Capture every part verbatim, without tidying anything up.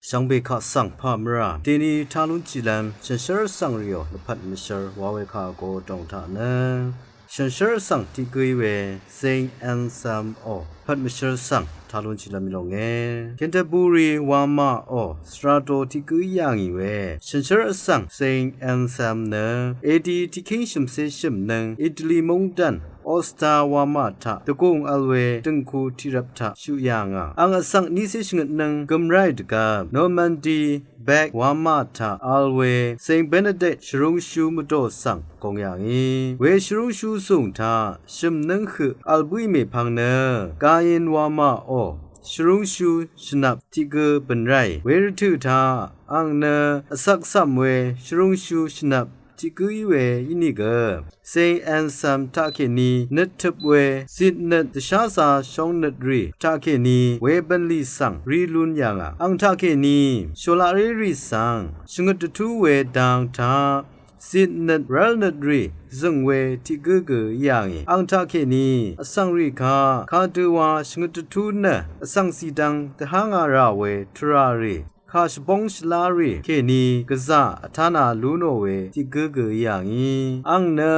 Shvngbe kaq svng pà mvrà deni talún chilvm shànshér vsvng rìò lvpat mvshvr wa we kà go dòng taq nø shànshér vsvng tiq gǿí we Saint Anselm ò lvpat mvshvr svng talún chilvm í lònge. Canterbury wamaqò svra do tiq gǿí yà ngì we shànshér vsvng Saint Anselm nø edi tiqkíng shø̀mcé shø̀mnøng Italy móngdàn Aosta wamà taq dvgùng vl we dø̀ngku tiqrvp taq shuq yà ngà. Àng vsvng nícé shvngøtnøng gø̀mráì dvgvp Normandy Bec wamà taq vl we Saint Benedict shvrúngshú mvdò svng gòng yà ngì. We shvrúngshú zùng taq shø̀mnǿng høq vl bǿì mèpvng nø Caen wamaqò shvrúngshú shvnvp tiq gǿ bø̀n ráì. We rvtø̀ taq àng nø vsvk cv̀m we shvrúngshú shvnvp tiq gǿ í we ínìgø Saint Anselm taqkèní nøt tøp we zitnøt dvsházā shóngnøt rì taqkèní we bv̀nlì svng rí lún yà ngà. Àng taqkèní shòlaqré rì svng shvngøt dvtú we dang taq zitnøt rv́lnøt rì zø̀ng we tiq gǿ gø í yà ngì. Àng taqkèní vsvng rì kaq kadøwa shvngøt dvtú nø vsvng zìdvng dvhá ngà rà we tvrà rì kà shvbóng shvlá rì kèní gvzà vtánā lú nò we tiq gǿ gø í yà ngì. Àng nø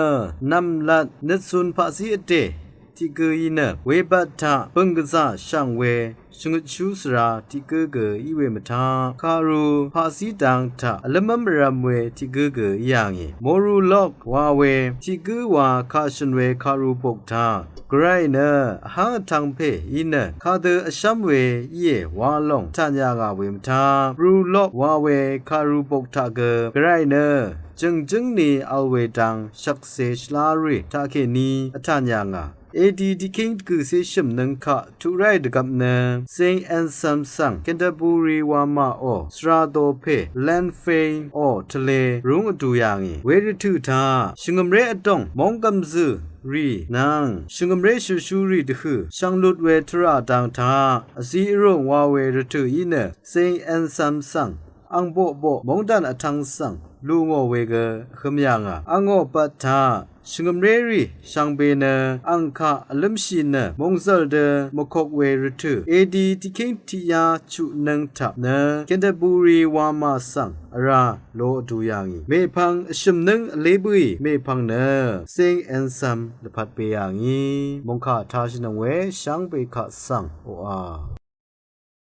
nv̀mlat nøtsun paqzí vdè tiq gǿ í nø webvt taq bø̀ng gvzà shv̀ng we shvngøtshú svra tiq gǿ gø í we mvtaq kàru paqzí dang taq vlǿmv́m vrv̄m we tiq gǿ gø í yà ngì. Morulok wa we tiq gǿ wa kà shø̀n we kàru bok taq Gvray nø vháng vtv̄ng pè í nø kadø vshv́m we íe wa lòng vtàn yà ngà we mvtaq Brulok wa we kàru bok taq gø Gvray nø jø̀ngjǿng ni vl we dang shvkse shvlá rì taqkèní vtàn yà ngà. Edi tiqkíng dvgø̀cé shø̀mnøng kaq tuq ráì dvgvp nø Saint Anselm svng Canterbury wamaqò svra do pè Lanfei ò tvlē rúng vdu yà ngì. We rvtø̀ taq shvngø̀mré vdòng móngkvm zø̀ rì nvng shvngø̀mré shø̀shú rì dvhø̀ shvnglut we tvrà dang taq vzí vrùng wa we rvtø̀ í nø Saint Anselm svng àng boqboq móngdàn vtv̄ng svng lù ngò we gø vhø̄m yà ngà. Àngò bvt taq shvngø̀mré rì shvngbe nø àng kaq vlǿmshì nø mòngzv̀l dø mvkok we rvtø̀ edi tiqkíng tiqyá chuqnøng taq nø Canterbury wamà svng vrá lo vdu yà ngì. Mèpvng vshø̀mnǿng vlé bǿì mèpvng nø Saint Anselm lvpat be yà ngì. Mòngkà tāshìnøng we shvngbe kaq svng oqà